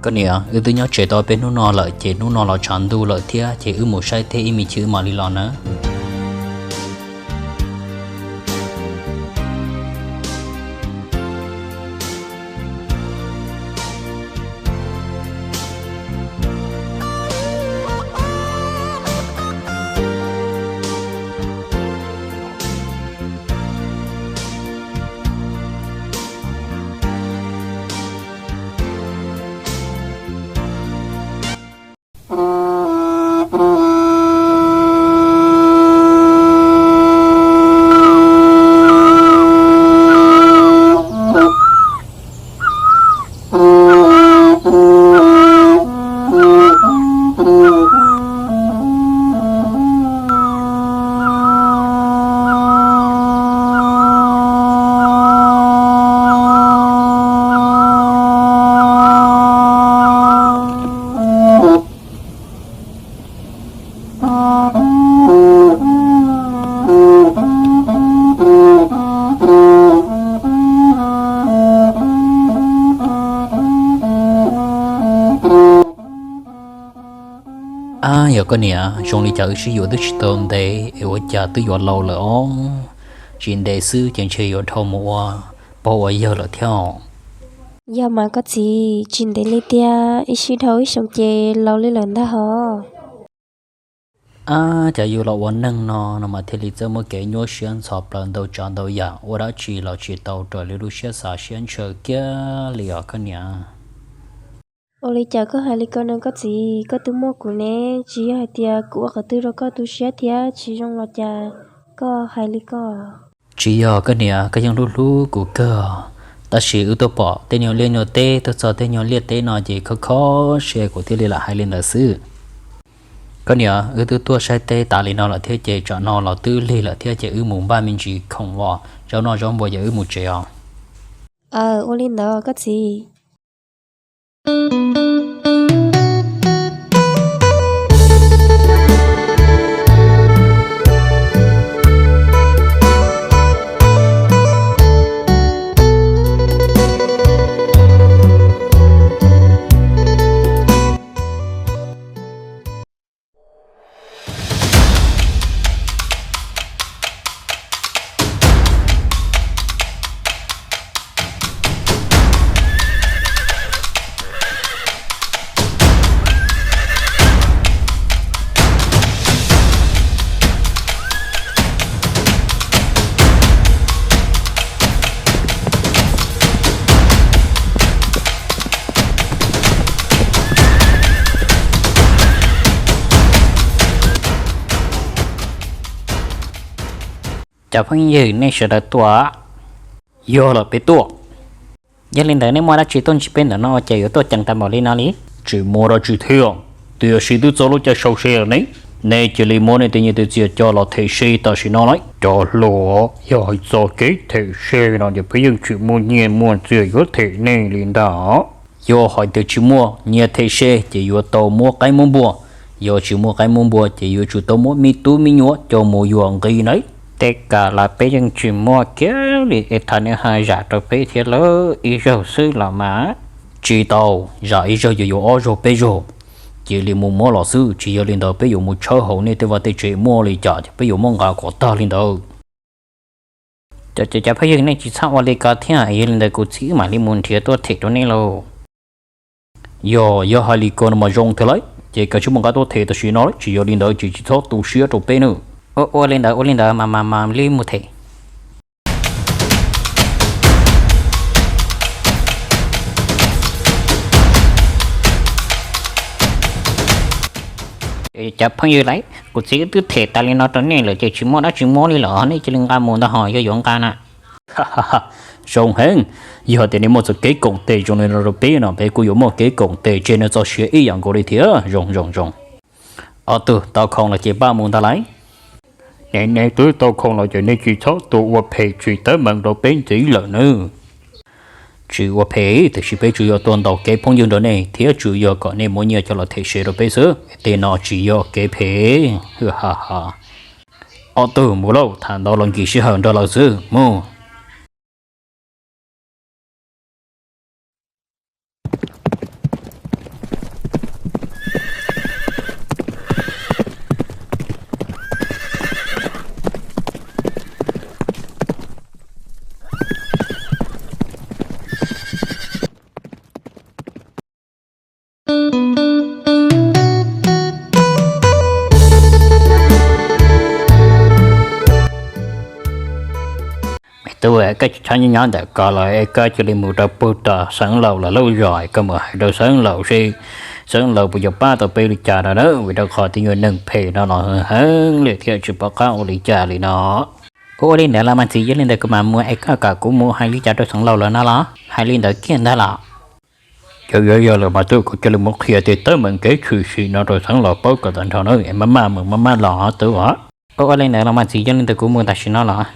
Koj niam, wb twb nyob tsev tau peb hnub no lawm ces hnub no los tshav ntuj lawm thiab ces wb mus saib teb ib me chim wb mam li los nawb. Ab, yog koj niam, zoo li cas wb sib yuav twb tsis tau ntev es ua cas twb yuav laus lawm os? Tsis ntev xwb ces ntshe yuav dhau mus ua pog ua yawg lawm thiab. Yog mas koj txiv, tsis ntev li tiag, ib sij dhau ib xyoos ces laus li lawm ntag hos. Ab, cas yus los ua neeg no no mas thiaj li txawj muaj kev nyuaj siab ntxhov plaws ntau tsav ntau yam, ua dab tsi los tsis tau raws li lub siab xav siab ntshaw kiag li os koj niam. Ua li cas koj hais li ko no koj txiv? Koj twb muaj kuv ne, tsis yog hais tias kuv ua qhov twg rau koj tu siab thiab tsis zoo los cas koj hais li ko? Tsis yog koj niam, koj yeej hlub hlub kuv kawg, tab sis wb tuaj pom tej nyuag liaj nyuag teb, tuaj txog tej nyuag liaj teb no ces kho kho siab kuv thiaj li lam hais li ntawd xwb. Koj niam, wb twb tuaj saib teb tas li no lawm thiab ces tsam no los twb lig lawm thiab ces wb mus npaj me ntsis khoom los zaub noj zaub npua ces wb mus tsev os. Aw, ua li ntawd koj txiv. Cov phooj ywg nej sawv daws tuaj, yog lawm peb tuaj. Yog li ntawd nej muaj dab tsi tuaj ntsib peb ntawm no ces yuav tuaj ceev tag npaum li no li? Tsis muaj dab tsi thiab, tiam sis twb txog lub caij sau se lawm ne. Nej cia li muab nej tej nyiaj tej txiaj coj los them se tam sim no lauj. Cov hluas, yog hais txog kev them se no ces peb yeej tsis muaj nyiaj muaj txiaj yuav them nej li ntag. Yog hais tias tsis muaj nyiaj them se ces yuav tau muab qaib muab npua, yog tsis muaj qaib muab npua ces yuav tsum tau muab me tub me nyuam coj mus yuam nqi nawb. Tej kam los peb yeej tsis muaj kiag li es thov nej ho zam rau peb thiab lauj, ib zaug xwb los mas. Tsis tau, zam ib zaug yuav yuav ob zaug peb zaug, cia li mus muab los xwb, tsis yog li ntawd peb yuav mus tshawb hauv nej tej vaj tej tsev muaj li cas ces peb yuav muab nqa kom tag li ntawd. Cov phooj ywg, nej tsis txhob ua li ko thiab, yog li ntawd kuv txiv mam li mus nrhiav tuaj them rau nej lauj. Yog, yog hais li ko no mas zoo thiab lauj, ces koj tsis mus nqa tuaj them tam sim no lauj, tsis yog li ntawd ces tsis txhob tu siab rau peb nawb. Ua li ntawd, ua li ntawd mas mam mam li mus them. Cov phooj ywg lauj, kuv txiv twb them tas li no rau nej lawm ces tsis muaj dab tsi muab li lawm, nej cia li nqa mus ntag hos, yog yuav nqa na. Zoo heev, yog tias nej muaj txoj kev koom tes zoo li no rau peb no peb kuj yuav muaj kev koom tes tseg nej txoj sia ib yam nkaus li thiab. Zoo zoo zoo. Ob tug tau khoom los ces pab mus ntag lauj. Nej twb tau khoom los ces nej tsis txhob tuaj ua phem tsis teeb meem rau peb ntxiv lawm nawb. Tsis ua phem, tiam sis peb tsuas yog tuaj ntaus kev phooj ywg nrog nej thiab tsuas yog kom nej muab nyiaj coj los them se rau peb xwb, tej no tsis yog kev phem. Ob tug mus lauj, tham ntau los nkim sij hawm nrog lawv xwb, mus. Tub, koj tsis txhob nyob nyob ntawm ko los es koj cia li mus rau puag tom Xeev Laus lawv lub zos, koj mus hais rau Xeev Laus seb Xeev Laus puas yuav pab tau peb li cas no na, vim rau qhov tej nyuag neeg phem no los heev li thiab tsis pom qab ua li cas li no. Ua li ntawd los mas txiv, yog li ntawd kuv mam mus es koj kom kuv mus hais li cas rau Xeev Laus lawv no los? Hais li ntawd kiag ntag los? Yog, yog, yog lawm mas tub, kuv cia li mus qhia tej teeb meem kev tshwm sim no rau Xeev Laus paub kom tag nrho na, es maj maj mus maj maj los tub os. Ua li ntawd los mas txiv, yog li ntawd kuv mus tam sim no los?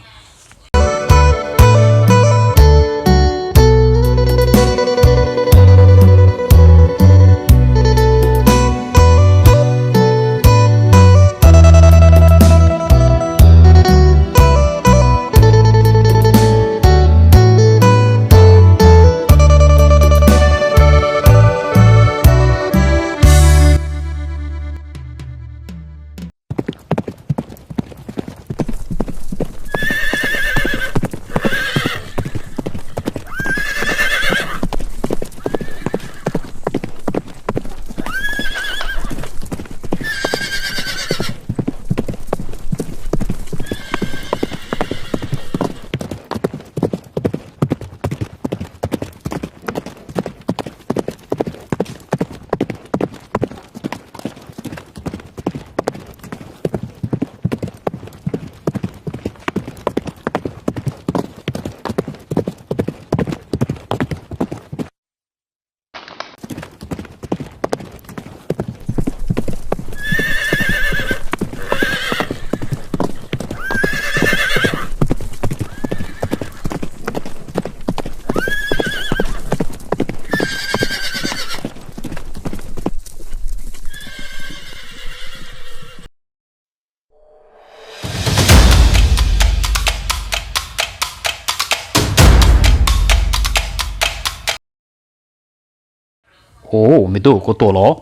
Ua, me tub, koj tuaj los?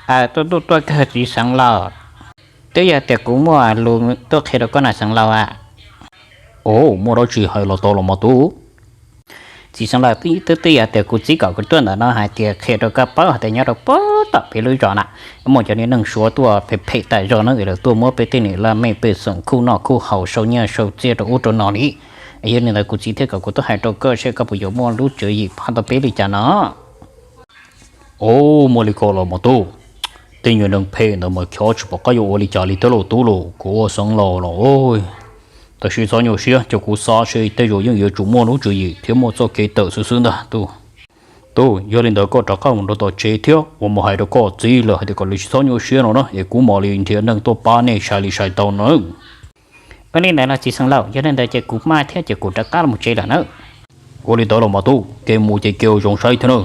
Tuaj tuaj tuaj kawg txiv Xeev Laus. Twb yog tias kuv muaj lus tuaj qhia rau koj na Xeev Laus a. Ua, muaj dab tsi hais los tau los mas tub. Txiv Xeev Laus, twb twb yog tias kuv txiv kom kuv tuaj ntawm no hais tias qhia rau koj paub hais tias nyob rau puag tom peb lub zos na, muaj cov niag neeg Suav tuaj phem phem tas zog na, lawv tuaj muab peb tej niag laj mej pej xeem khuj noj khuj haus, sau nyiaj sau txiaj rau ub rau no li. Yog li ntawd kuv txiv thiaj kom kuv tuaj hais rau koj seb koj puas yuav muaj lub tswv yim pab tau peb li cas no. Ua, muaj li ko los mas tub. Tej nyuag neeg phem ntawd mas kho tsis pom qab yuav ua li cas li thiab lauj tub lauj, kuv ua Xeev Laus los. Tab sis txhob nyuaj siab, cia kuv xav seb tej zaum yeej yuav tsum muaj lub tswv yim thiab muaj txoj kev tawm xwb xwb ntag tub. Tub, yog li ntawd koj rov qab mus rau tom tsev thiab uas mus hais rau koj txiv lawm hais tias kom lawv tsis txhob nyuaj siab no na, es kuv mam li nrhiav neeg tuaj pab nej sai li sai tau na. Ua li ntawd los txiv Xeev Laus, yog li ntawd ces kuv maj thiab ces kuv rov qab los tsev lawm na. Ua li ntawd los mas tub, kev mus ces kev ua zoo saib thiab na.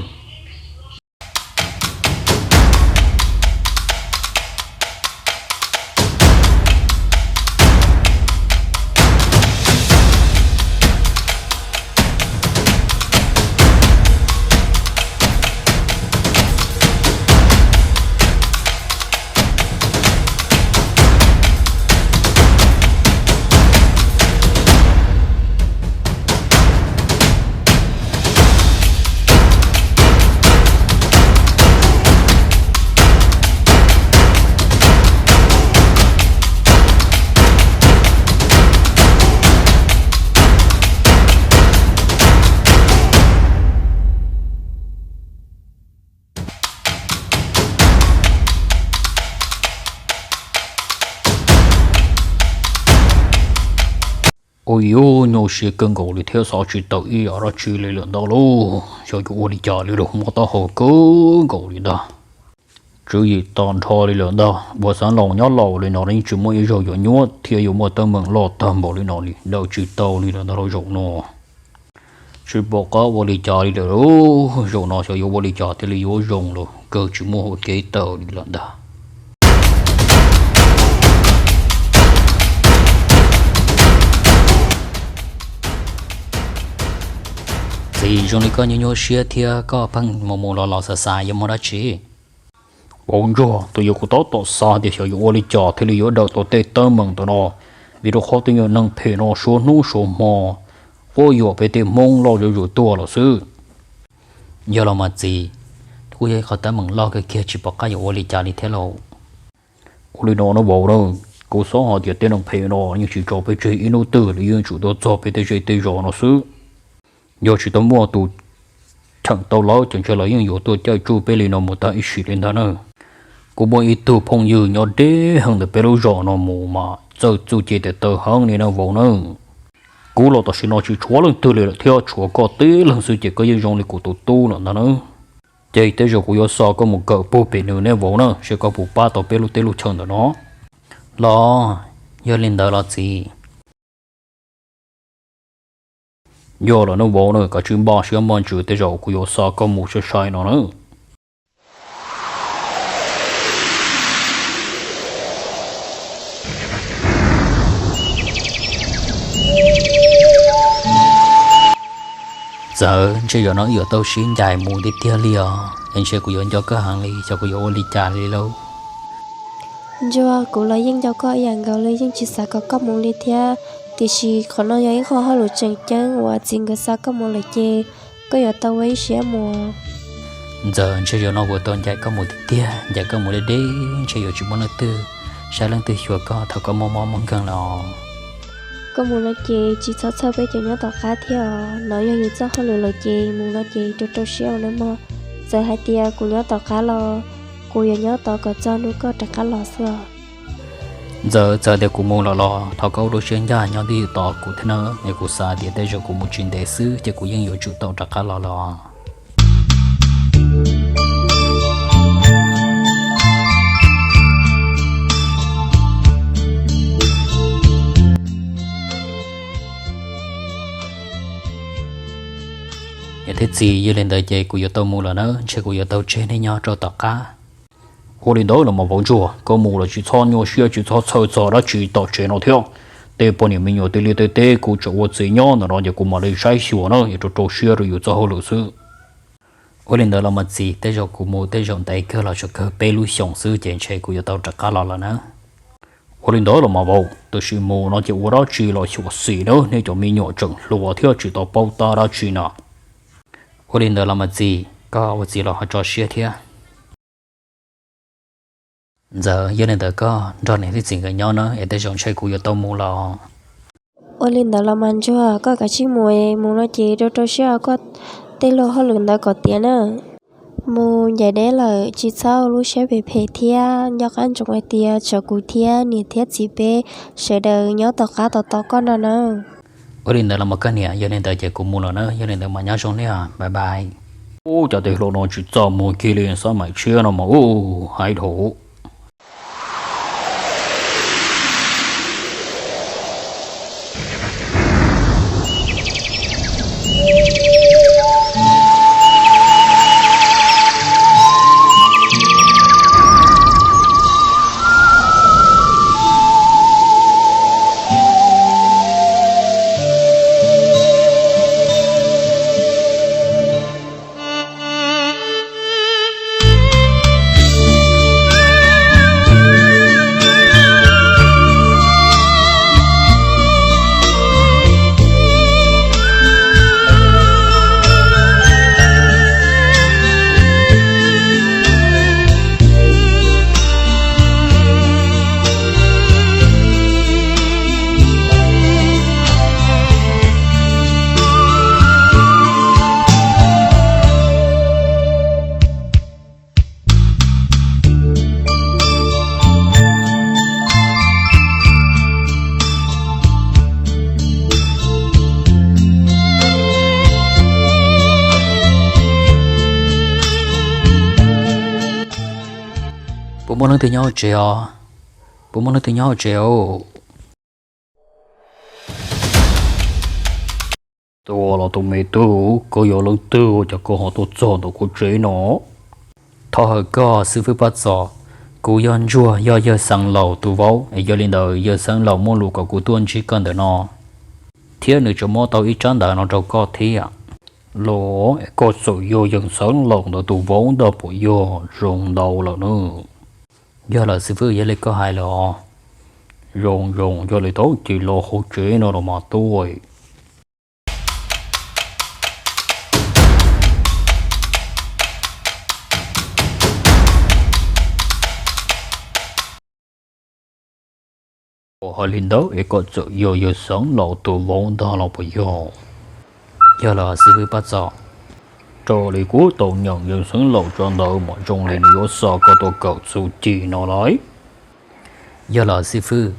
Ua yuav nyuaj siab kawg nkaus li thiab xav tsis tau ib yam dab tsi li lawm ntag lauj. Xyov yuav ua li cas li lauj, mob taub hau kawg nkaus li ntag. Tswv yim tag nrho li lawm ntag, ua Xeev Laus nyob laus li no yeej tsis muaj ib zaug yuav nyuaj thiab yuav muaj teeb meem loj tag npaum li no li, daws tsis tau li lawm ntag lauj zaum no. Tsis pom qab ua li cas li lawm lauj, zaum no xyov yuav ua li cas thiaj li yuav zoo lauj, kawg tsis muaj hauv kev tawm li lawm ntag. Txiv, zoo li koj nyuaj nyuaj siab thiab koj pheej mus mus los los xav xav yuav muaj dab tsi? Vauv ntsuag, tus yog kuv tab tom xav tias xyov yuav ua li cas thiaj li yuav daws tau tej teeb meem ntawm no, vim rau qhov tej nyuag neeg phem no suav hnub suav hmo quab yuam peb tej Hmoob loj zuj zus tuaj lawm xwb. Yog los mas txiv, kuj yog ib qhov teeb meem loj kawg kiag tsis pom qab yuav ua li cas li thiab lauj. Ua li no na vauv na, Kuv xav hais tias tej neeg phem no yeej tsis tso peb tseg ib hnub twg, lawv yeej tsum tuaj txog peb tej zej tej zos no xwb. Yog tsis tau muaj tus cheem tau lawv ces ntshe lawv yeej yuav tuaj caij tsuj peb li no mus tag ib sim li ntag na. Kuv muaj ib tug phooj ywg nyob deb heev ntawm peb lub zos no mus mas txawj txuj ci tes taw heev li na vauv na. Kuv los tam sim no tsis tshuav leej twg li lawm thiab, tshuav koj tib leeg xwb ces koj yeej zoo li kuv tus tub lawm ntag na. Ces tej zaum kuv yuav xa koj mus kawm puag pem nws ne vauv na, seb koj puas pab tau peb lub teb lub chaw ntawm no. Los, yog li ntawd los txiv. Yog los nawb vauv na, kav tsij npaj siab npaj ntsws, tej zaum kuv yuav xa koj mus sai sai no na. Txawm ntshe zaum no wb yuav tau sib ncaim mus tiag tiag li os, es ntshe kuv yuav nco koj heev li, xyov kuv yuav ua li cas li lauj. Ntsuag, kuv los yeej nco koj ib yam nkaus li, yeej tsis xav kom koj mus li thiab. Tiam sis qhov no yog ib qho hauj lwm tseem ceeb uas txiv nkawd xa koj mus lawm ces koj yuav tau ua ib siab mus. Ntxawm, ntshe zaum no kuv tau ncaim koj mus tiag tiag, ncaim koj mus deb deb, ntshe yuav tsis muaj leej twg saib leej twg xyuas koj thaum koj mob mob muaj nkeeg los. Koj mus no ces tsis txhob txhawj peb cov nyob tom qab thiab os. No yog yus txoj hauj lwm lawm ces mus no ces rau rau siab ua nawb mog. Txawm hais tias kuv nyob tom qab los kuv yuav nyob tod kom txog hnub koj rov qab los xwb os. Ntxawm, txawm tias kuv mus lawm los thov koj ua lub siab ncaj nyob ntawm tod kuv thiab nawb, es kuv xav tias tej zaum kuv mus tsis ntev xwb ces kuv yeej yuav tsum tau rov qab los los. Niam thiab txiv, yog li ntawd ces kuv yuav tau mus lawm nawb, ntshe kuv yuav tau tseg nej nyob rau tom qab. Ua li ntawd los mas vauv ntsuag, koj mus los tsis txhob nyuaj siab tsis txhob txhawj txog dab tsi tom tsev no thiab. Tej poj niam me nyuam tej liaj tej teb kuv tseem ua txiv nyob ntawm no ces kuv mam li saib xyuas na, yuav rau rau siab rau yus txoj hauj lwm xwb. Ua li ntawd los mas txiv, tej zaum kuv mus tej zaum ntev kawg los tsuas kawg peb lub xyoos xwb ces ntshe kuv yuav tau rov qab los lawm na. Ua li ntawd los mas vauv, tab sis mus no ces ua dab tsi los xyuam xim nawb, nej cov me nyuam tseem hluas thiab tsis tau paub tab dab tsi na. Ua li ntawd los mas txiv, koj ua txiv los ho tso siab thiab. Ntxawm, yog li ntawd koj nrog niam thiab txiv nkawd nyob na, es tej zaum ntshe kuv yuav tau mus los. Ua li ntawd los mas ntsuag, koj kav tsij mus, mus no ces rau rau siab koj tej luag hauj lwm ntawd kom tiav na. Mus ncaim deb lawm tsis txhob ua lub siab phem phem thiab, nco qab ntsoov hais tias tshuav kuv thiab niam thiab txiv peb sawv daws nyob tom qab tos tos koj no na. Ua li ntawd los mas koj niam, yog li ntawd ces kuv mus lawm na, yog li ntawd mas nyob zoo nej, bye bye. Ub, cas tej hluas no tsis txawj mus kiag li, xab maim tshiab no mas ub, hais dhau. Puas muaj leej twg nyob hauv tsev os? Puas muaj leej twg nyob hauv tsev os? Tus los tus me tub, koj yog leej twg ua cas koj ho tuaj txog ntawm kuv tsev no? Thov hawm koj xib fwb Paj Txos, kuv yog Ntsuag, yog yawg Xeev Laus tus vauv, es yog li ntawd yawg Xeev Laus muaj lus kom kuv tuaj ntsib koj ntawm no, thiab nws tseem muab tau ib tsab ntawv no rau koj thiab. Los koj txawm yog yawg Xeev Laus ntawd tus vauv ntag puas yog? Zoo ntau lawm na. Yog lawm xib fwb, yog li koj hais lawm os. Zoo zoo, yog li tau ces los hauv tsev no los mas tub. Ua hais li ntawd es koj txawm yog yawg Xeev Laus tus vauv ntag los puas yog? Yog los xib fwb Paj Txos. Raws li kuv tau nyeem yawg Xeev Laus tso ntawd mas zoo li nws yuav xa koj tuaj kawm txuj ci no lawm. Yog los xib fwb,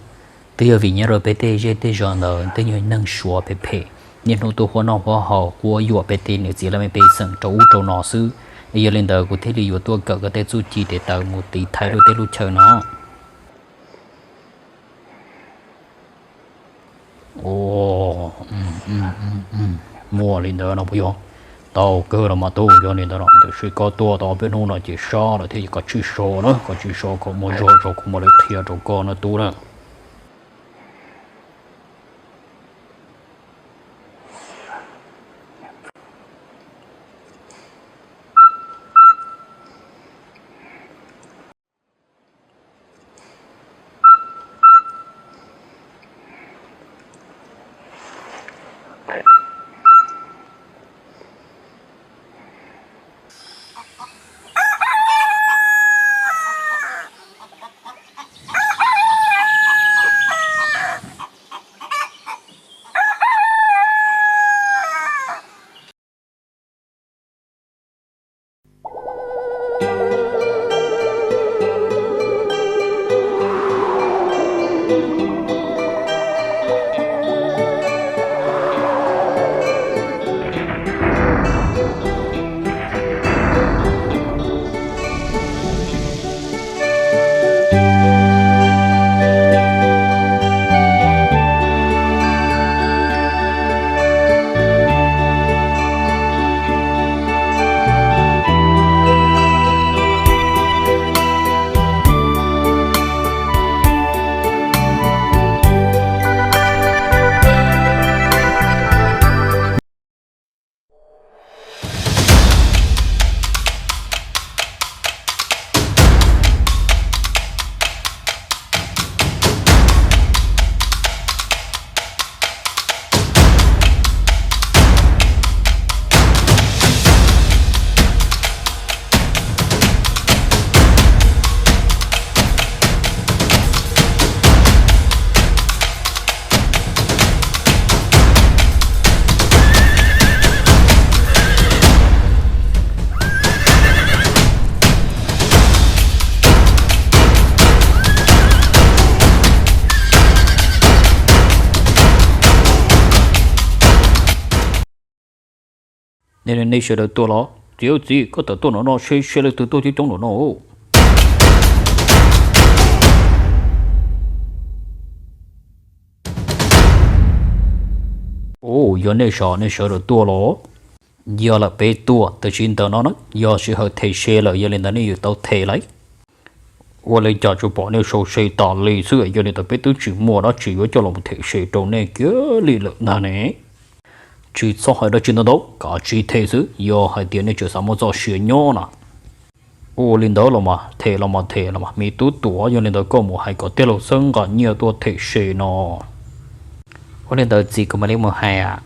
twb yog vim nyob rau peb tej zej tej zos ntawd tej nyuag neeg Suav phem phem, niaj hnub tuaj huab noj huab haus quab yuam peb tej niam txiv laj mej pej xeem rau ub rau no xwb. Yog li ntawd kuv thiaj li yuav tuaj kawm koj tej txuj ci tes taw mus tiv thaiv rau tej lub chaw no. Muaj li ntawd no puas yog? Tau kawg los mas tub, yog li ntawd no tiam sis koj tuaj tau peb hnub no ces sab lawm thiab, koj tsis so na, koj tsis so kom muaj zog tso kuv mam li qhia rau koj na tub na. Nej, nej sawv daws tuaj los? Txiv, txiv, koj tawm tuaj no no, seb seb leej twg tuaj coob coob nraum no. Ua, yog nej sawv, nej sawv daws tuaj los? Yog lawm, peb tuaj, tab sis ntawm no na yog sij hawm them se lawm, yog li ntawd nej yuav tau them lawm. Ua li cas tsuas pom nej sau se tas li xwb, yog li ntawd peb twb tsis muaj dab tsi yuav coj los them se rau nej kiag li lawm ntag ne. Tsis txhob hais dab tsi ntau ntau, kav tsij them xwb, yog hais tias nej tseem xav muaj txoj sia nyob na. Ua li ntawd los mas them los mas them los mas me tub tuam, yog li ntawd koj mus hais kom tij laug Xeeb nqa nyiaj tuaj them se no. Ua li ntawd txiv, kuv mam li mus hais.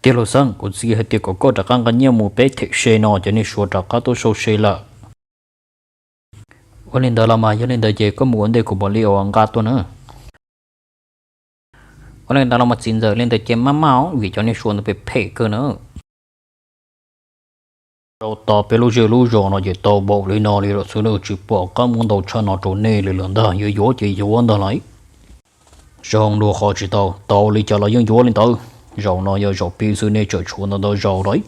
Tij laug Xeeb, kuv txiv hais tias kom koj rov qab nqa nyiaj mus peb them se no, cov niag Suav rov qab tuaj sau se lawm. Ua li ntawd los mas, yog li ntawd ces koj mus ua ntej, kuv mam li ua nqa tuaj na. Ua li ntawd los mas txiv ntxawm, li ntawd ces maj maj os, vim cov niag Suav ntawd phem phem kawg na. Rau tom peb lub zej lub zos no ces tau npaum li no li lawm xwb, tsis pom qab muab ntau tshaj no rau nej li lawm ntag, yuav yuav ces yuav ntag lauj. Zoo dua qhov tsis tau, tau li cas los yeej yuav li ntawd. Zaum no yog zaum pib xwb, nej tseem tshuav ntau ntau zaus lawm.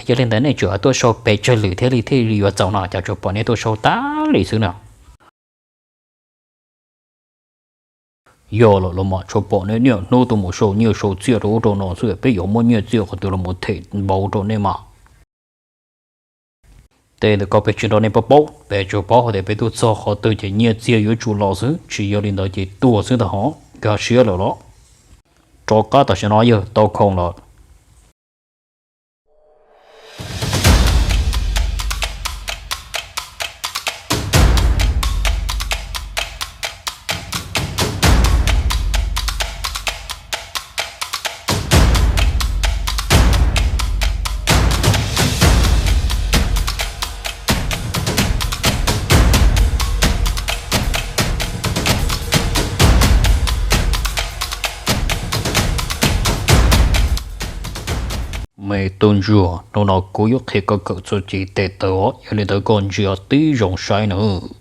Yog li ntawd nej tseem tuaj sau pes tsawg lwm thiaj li thiaj li yuav txaus no, cas tsuas pom nej tuaj sau tas li xwb na. Yog lawm los mas, tsuas pom nej niaj hnub tuaj mus sau nyiaj sau txiaj rau ub rau no xwb, peb yuav muab nyiaj txiaj qhov twg los mus them npau rau nej mas. Tej ntawd ko peb tsis nrog nej paub paub, peb tsuas paub hais tias peb tuaj txog qhov twg ces nyiaj txiag yuav tsum los xwb, tsis yog li ntawd ces tuag xwb ntag hov, nkag siab lawm los. Rov qab tam sim no yawg tau khoom lawm. Tub ntsuag, hnub no kuv yuav qhia koj kawm txuj ci tes taw os, yog li ntawd koj ntsia tib zoo saib nawb.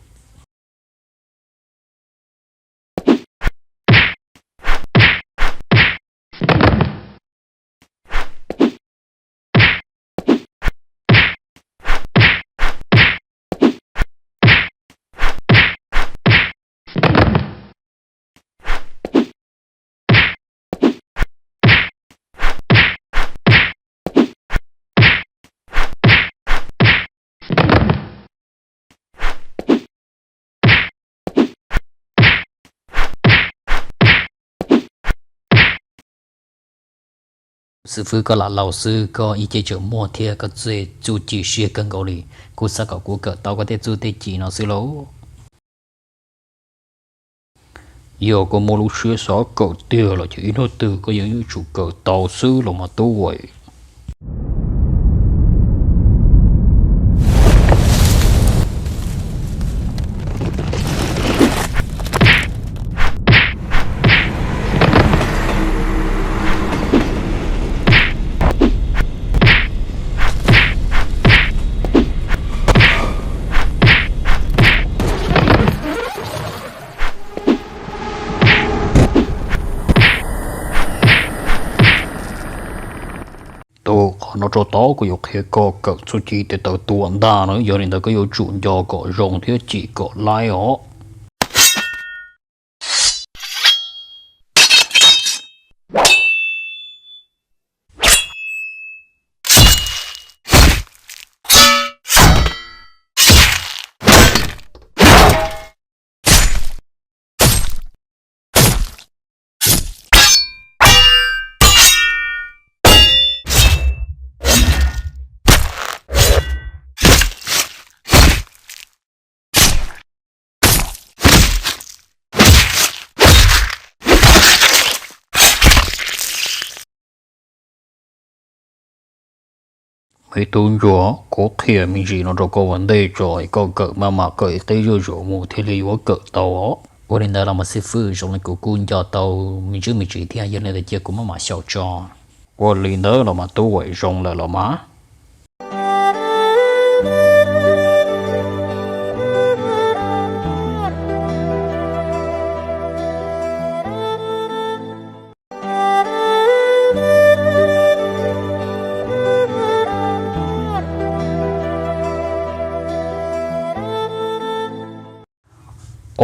Xib fwb, koj lam laus xwb, koj ib ce tseem muaj thiab, koj txuj ci siab kawg nkaus li. Kuv xav kom kuv kawm tau koj tej txuj tej ci no xwb lauj. Yog koj muaj lub siab xav kawm tiag los ces ib hnub twg koj yeej yuav tsum kawm tau xwb los mas tub Vais. Tub, qhov no rau tod kuv yuav qhia koj kawm txuj ci tes taw tua ntaj na, yog li ntawd koj yuav tsum nco kom zoo thiab cim kom laib os. Me tub ntsuag, kuv qhia me ntsis no rau koj ua ntej tso es koj kawm maj mam kawm ib qib zuj zus mus thiaj li yuav kawm tau os. Ua li ntawd los mas xib fwb, zoo li kuv kuj nco tau me ntsis me ntsis thiab, yog li ntawd cia kuv maj mam xyaum tso. Ua li ntawd los mas tub Vais, zoo lawm los mas.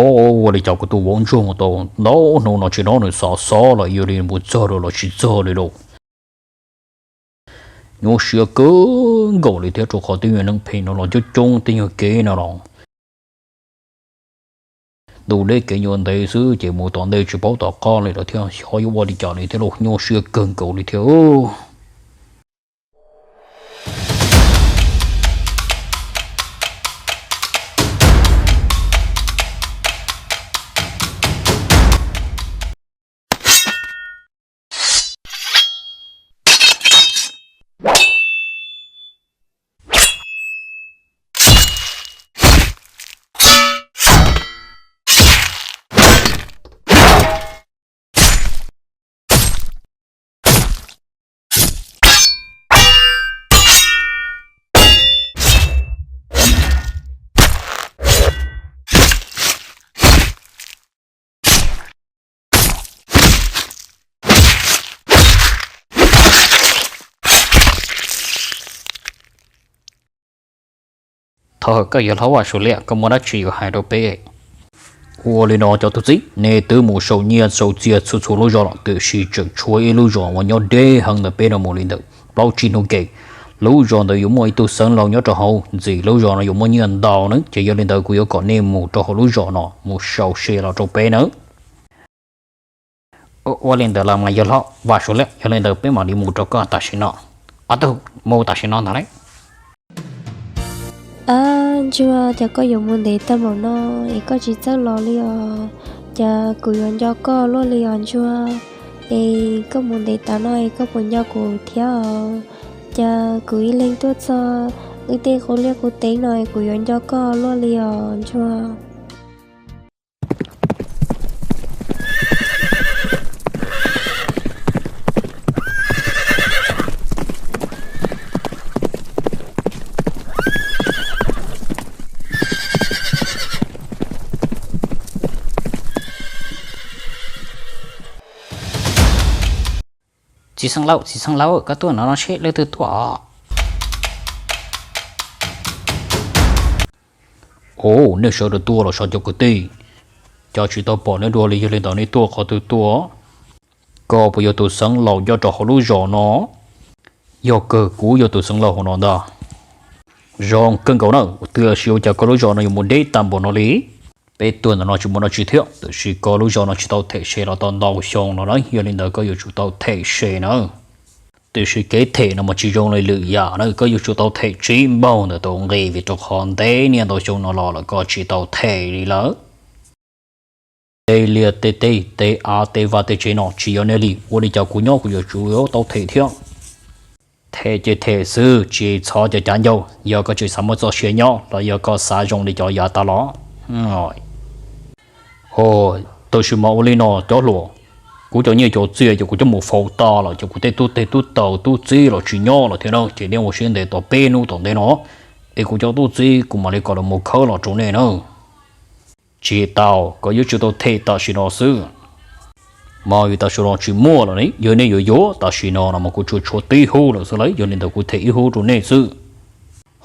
Ob, ua li cas kuv tus vauv ntsuag mus tau ntau hnub no tsis hnov nws xov xov los yog li mus txog lawm los tsis txog li lauj? Nyuaj siab kawg nkaus li thiab, rau qhov tej nyuag neeg phem no los coob coob tej nyuag kev no los. Ntuj deb kev nyuaj ntev xwb ces mus tom ntej tsis paub tom qab li lawm thiab, xyov yuav ua li cas li thiab lauj, nyuaj siab kawg nkaus li thiab. Thov koj yawg hlob Vaj Suav Liam, koj muaj dab tsi yuav hais rau peb? Ua li no cov tub txib, nej twb mus sau nyiaj sau txiaj txhua txhua lub zos los, tiam sis tseem tshuav ib lub zos uas nyob deb heev ntawm peb no mus li ntawm plaub tsib hnub kev. Lub zos ntawd yuav muaj ib tug xeev laus nyob rau hauv, ntxim lub zos no yuav muaj nyiaj ntau nawb. Ces yog li ntawd kuv yuav kom nej mus rau hauv lub zos no mus sau se los rau peb nawb. Ua li ntawd los mas yawg hlob Vaj Suav Liam, yog li ntawd peb mam li mus rau koj tam sim no. Ob tug, mus tam sim no ntag lauj. Ab ntsuag, cas koj yuav mus ntev tag npaum no es koj tsis txawj los li os? Cas kuv yuav nco koj luaj li os ntsuag? Es koj mus ntev tas no es koj puas nco kuv thiab os? Cas kuv ib leeg tuaj txog wb tej qub liaj qub teb no es kuv yuav nco koj luaj li os ntsuag? Txiv xeev laus, txiv xeev laus, koj tuaj no no seb leej twg tuaj os. Os, nej sawv daws tuaj los sav cov kwv tij, cas tsis tau pom nej dua li, yog li ntawd nej tuaj qhov twg tuaj? Koj puas yog tus xeev laus nyob rau hauv lub zos no? Yog kawg, kuv yog tus xeev laus hauv no ntag. Zoo kawg nkaus na, tiam sis ua cas koj lub zos no yuav mus deb tag npaum no li? Peb tuaj ntawm no tsis muaj dab tsi thiab, tiam sis koj lub zos no tsis tau them se los tau ntau xyoo no na, yog li ntawd koj yuav tsum tau them se na. Tiam sis kev them no mas tsis zoo li lwm yam na, koj yuav tsum tau them tsib npaug ntawm tus nqi, vim rau qhov ntev niaj ntau xyoo no los lawm koj tsis tau them li lawm. Tej liaj tej teb, tej av tej vaj tej tsev no tsis yog nej li, ua li cas kuv nyob kuv yuav tsum yuav tau them thiab? Them ces them xwb, tsis txhob cav cav ncauj, yog koj tseem xav muaj txoj sia nyob los yog koj xav zoo li cov yav tas los? Tab sis mas ua li no cov hluas, kuv cov nyiaj cov txiaj ces kuv coj mus faus tas lawm, ces kuv tej tub teg tub taws tub txib los tsis nyob lawm thiab na, ces nej ua siab ntev tos peb hnub tom ntej no, es kuv cov tub txib kuv mam li kom lawv mus khawb los rau nej na. Tsis tau, koj yuav tsum tau them tam sim no xwb. Mas vim tam sim no tsis muaj lawm ne, yog nej yuav yuav tam sim no no mas kuv tsuas tshuav tib hub lawm xwb lauj, yog li ntawd kuv them ib hub rau nej xwb.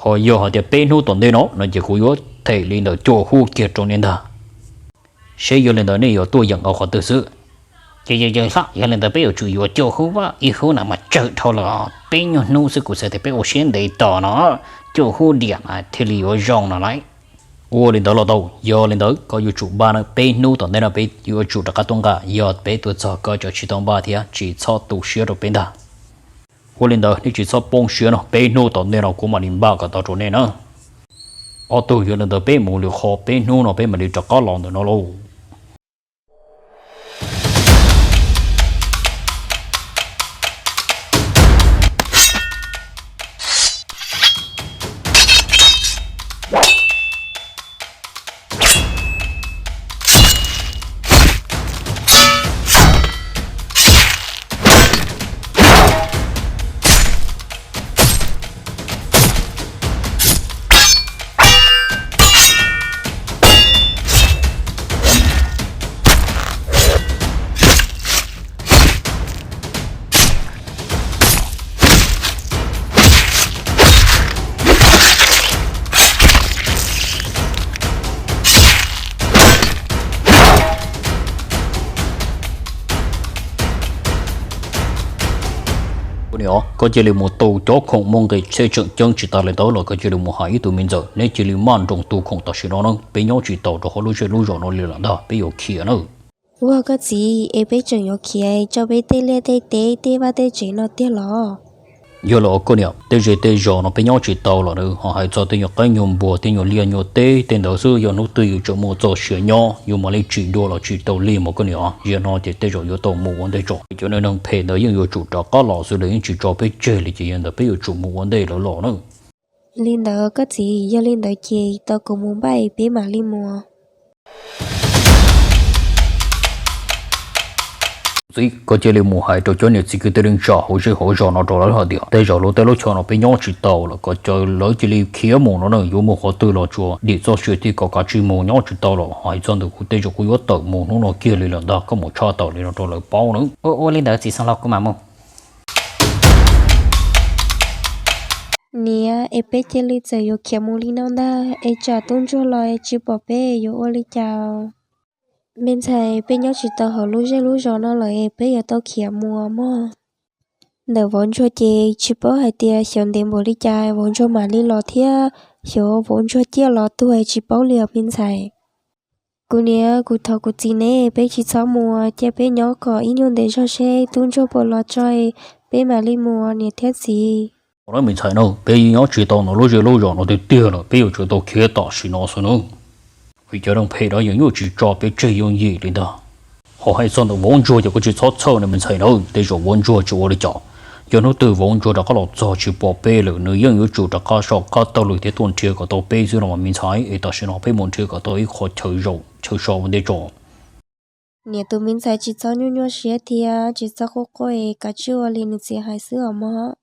Ho yog hais tias peb hnub tom ntej no no ces kuv yuav them li ntawm cuaj hub kiag rau nej ntag. Seb yog li ntawd nej yuav tuaj yeem qhov twg xwb. Ces yog, yog li ntawd peb yuav tsum yuav cuaj hub, ib hub no mas tsawg dhau lawm, peb nyuag hnub xwb kuv xav tias peb ua siab ntev tos no, cuaj hub diam mas thiaj li yuav zoo no lauj. Ua li ntawd los tau, yog li ntawd koj yuav tsum npaj na, peb hnub tom ntej no peb yuav tsum rov qab tuaj nqa, yog peb tuaj txog koj tseem tsis tau npaj thiab tsis txhob tu siab rau peb ntag. Ua li ntawd nej tsis txhob poob siab no, peb hnub tom ntej no kuv mam li npaj kom tau rau nej na. Ob tug, yog li ntawd peb mus lwm qhov, peb hnub no peb mam li rov qab los ntawm no lauj. Koj cia li mus tu cov khoom muaj nqis tsheb tseem ceeb tsis tas li ntawd los koj cia li mus hais ib tug me ntxawm, neb cia li maj nroos tu khoom tam sim no na, peb nyob tsis tau rau hauv lub zej lub zos no li lawm ntag, peb yuav khiav na. Ua koj txiv, es peb tseem yuav khiav tso peb tej liaj tej teb tej vaj tej tsev no tiag los? Yog los koj niam, tej zej tej zos no peb nyob tsis tau lawm, ho hais txog tej nyuag qaib nyuag npua tej nyuag liaj nyuag teb tej ntawd xwb, yog hnub twg yus tseem muaj txoj sia nyob yus mam li tsim dua los tsis tau li mas koj niam. Yog no ces tej zaum yuav tau mus ua ntej tso, cov neeg phem ntawd yeej yuav tsum rov qab los xwb, lawv yeej tsis tso peb tseg li, ces yog ntawd peb yuav tsum mus ua ntej lawv los na. Li ntawd koj txiv, yog li ntawd ces tau kuv mus npaj peb mam li mus. Txiv, koj cia li mus hais rau cov niam txiv kwv tij neej tsa hauv zej hauv zos no rau lawv hais tias tej zaum lub teb lub chaw no peb nyob tsis tau lawm, kom lawv cia li khiav mus no na, yuav mus qhov twg los tsuas dim txoj sia thiab kom kav tsij mus, nyob tsis tau lawm. Hais txog ntawm kuv tej zaum kuv yuav tawm mus hnub no kiag li lawm ntag, koj mus tshaj tawm li no rau lawv paub na. Ua ua li ntawd txiv xeev laus, kuv mam mus. Niam, es peb cia li txawm yuav khiav mus li no ntag, es tsam tub ntsuag los es tsis pom peb yuav ua li cas? Me ntxhais, peb nyob tsis tau hauv lub zej lub zos no lawm es peb yuav tau khiav mus mog. Ntawm vauv ntsuag ces tsis paub hais tias xyov ntev npaum li cas vauv ntsuag mam li los thiab, xyov vauv ntsuag ciaj los tuag tsis paub li os me ntxhais. Kuv niam, kuv thov kuv txiv ne, peb tsis txhob mus, cia peb nyob kom ib nyuag ntev zog seb tub ntsuag puas los tso, peb mam li mus niam thiab txiv. Me ntxhais na, peb nyob tsis tau ntawm lub zej lub zos no tiag tiag lawm, peb yuav tsum tau khiav tam sim no xwb na. Vim cov neeg phem no yeej yuav tsis tso peb tseg yooj yim li ntag. Ho hais txog ntawm vauv ntsuag ces koj tsis txhob txhawj na me ntxhais na, tej zaum vauv ntsuag tsis ua li cas. Yog hnub twg vauv ntsuag rov qab los txog tsis pom peb lawm, nws yeej yuav tsum rov qab soj qab taug lw thiab tuaj nrhiav kom tau peb xwb no mas me ntxhais, es tam sim no peb mus nrhiav kom tau ib qho chaw zaum chaw so ua ntej tso. Niam, tus me ntxhais tsis txhob nyuaj nyuaj siab thiab tsis txhob quaj quaj es kav tsij ua li nws txiv hais xwb os mog.